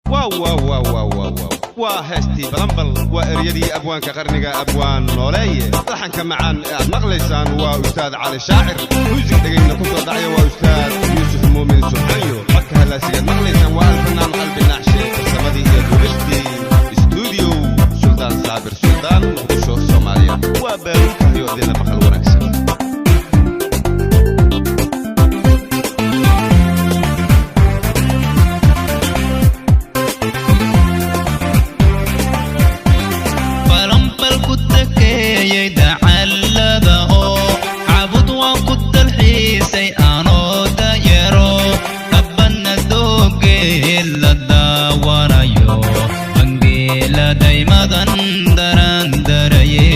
Waaw, waa heestii Balanbal, waa eryadii abwaanka qarniga, Abwaan Nooleeye. Laxanka macaan ee aad maqlaysaan waa Ustaad Cali Shaacir. Muusig dhegayna ku soo dhacya waa Ustaad Yuusuf Muumin Subxanyo. Codka halaasigaad maqlaysaan waa Alfanaan Qalbi Naaxshe. Farsamadii iyo duubistii, Stuudiyow Suldaan Saabir Suldaan, Muqdisho, Soomaaliya. Waa Baaruudkahayo idinla maqal wanaagsan. Balanbal ku takeeyey dacallada oo cabud waan ku dalxiisay anoo dayaro dhabanna doogeel la daawanayo bangeela daymadan daran daraye.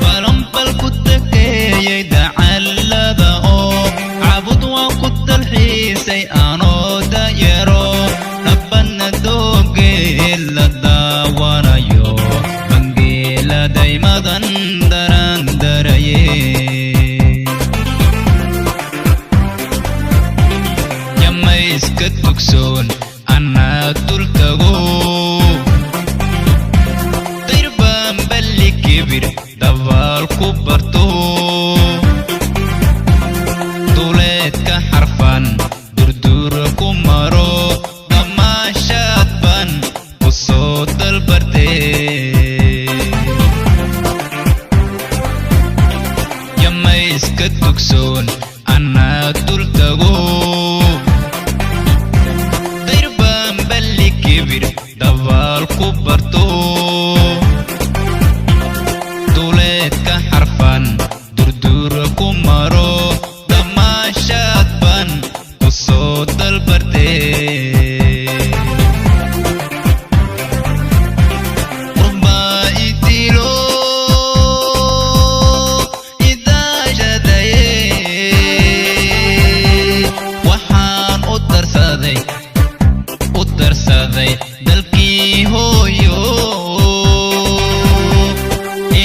Balanbal ku takeeyey dacallada oo cabud waan ku dalxiisay anoo dayaro dhabanna doogeel la daawanayo bangeela daymadan daran daraye. Yamayska dugsoon anaa dul tago dayrbaan balli kibir dabaal ku barto duleedka xarfan durdura ku maro damaashaad ban ku soo dalbartee. Yamayska dugsoon anaa dul tago dayrbaan balli kibir dabaal ku barto duleedka xarfan durdura ku maro damaashaad ban ku soo dalbartee. Qurbaa idilo idaashadaye, waxaan u darsaday dalkii hooyo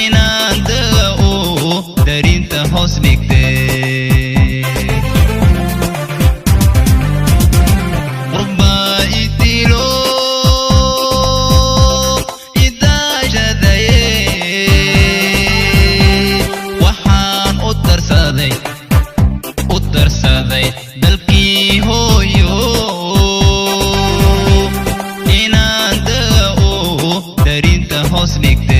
inaan daga u darinta hoos dhigtay. Qurbaa idilo idaashadaye, waxaan u darsaday dalkii hooyo inaan daga u darinta hoos dhigtay.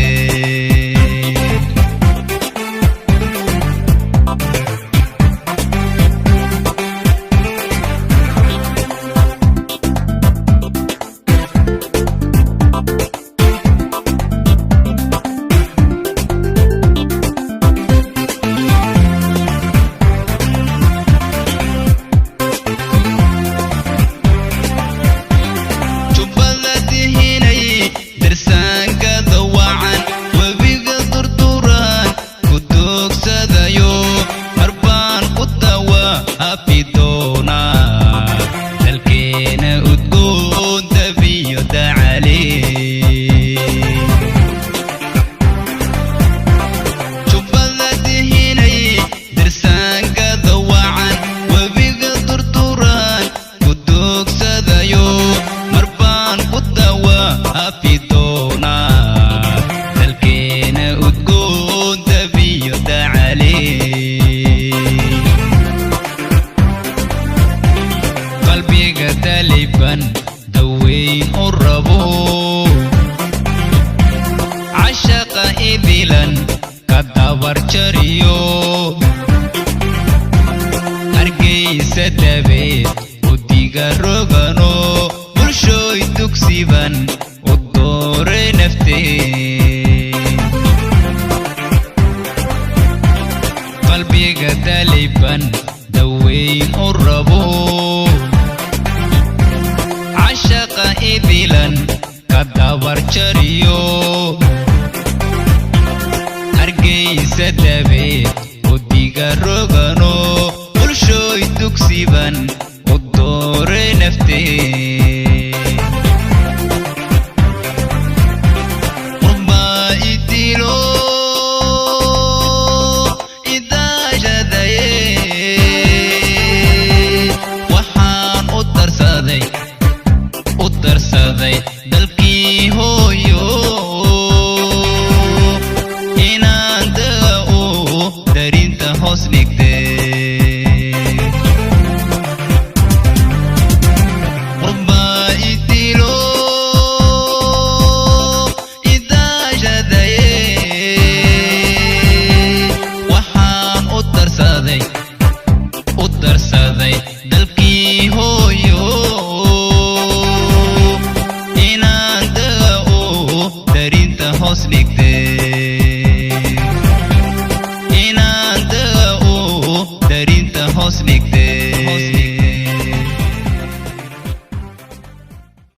Jubbada dihinay darsaanka dawacan webiga durduraan ku doogsadayo marbaan ku tawa hafi doonaa dalkeena udgoon dabiyo dacale. Jubbada dihinay darsaanka dawacan webiga durduraan ku doogsadayo marbaan ku tawa hafi doonaa dalkeena udgoon dabiyo dacale. Qalbiga daliban daweyn u rabo cashaqa idilan ka dabar jariyo Hargeysa dabeed udiga rogano bulshooy dugsiban u dooray naftee. Qalbiga daliban daweyn u rabo cashaqa idilan ka dabar jariyo Hargeysa dabeed udiga rogano bulshooy dugsiban u dooray naftee. Qurbaa idilo idaashadaye. Hoos dhigtee qurbaa idilo idaashadaye, waxaan u darsaday dalkii hooyo inaan dao darinta hoos dhigtee.